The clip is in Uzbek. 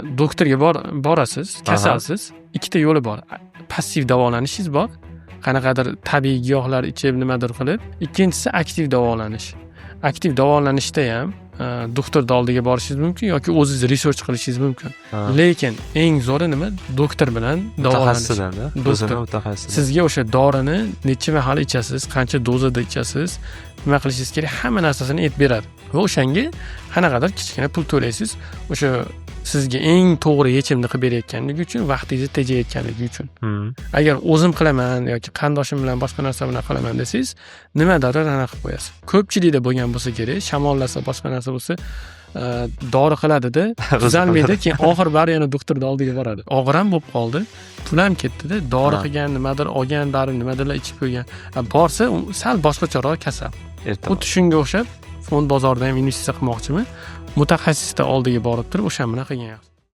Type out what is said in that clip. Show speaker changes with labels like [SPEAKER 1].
[SPEAKER 1] Mana, doktorga borasiz, kasalsiz, ikkita yo'li bor. Passiv davolanishingiz bor, qanaqadir tabiiy giyohlar ichib, nimadir qilib. Ikkinchisi aktiv davolanish. Aktiv davolanishda ham doktorni oldiga borishingiz mumkin yoki o'zingiz research qilishingiz mumkin. Lekin eng zo'ri nima? Doktor bilan davolanish.
[SPEAKER 2] Mutaxassisdan.
[SPEAKER 1] Doktor.
[SPEAKER 2] O'zini mutaxassis.
[SPEAKER 1] Sizga o'sha dorini necha mahal ichasiz, qancha dozada ichasiz, nima qilishingiz kerak, hamma narsasini aytib beradi va o'shanga qanaqadir kichkina pul to'laysiz, o'sha sizga eng to'g'ri yechimni qilib berayotganligi uchun, vaqtingizni tejayotganligi uchun. Agar o'zim qilaman yoki qarindoshim bilan, boshqa narsa bilan qilaman desangiz, nimadadir anaqa qilib qo'yasiz. Ko'pchilikda bo'lgan bo'lsa kerak, shamollasa, boshqa narsa bo'lsa, dori qiladida, tuzalmaydi, keyin oxiri baribir yana doktorni oldiga boradi. Og'ir ham bo'lib qoldi, pul ham ketdida, dori qilgan, nimadir olgan, baribir nimadirlar ichib qo'ygan. Borsa, u sal boshqacharoq kasal. Xuddi shunga o'xshab, fond bozorida ham investitsiya qilmoqchimi, mutaxassisni oldiga borib turib, o'sha bilan qilgan yaxshi.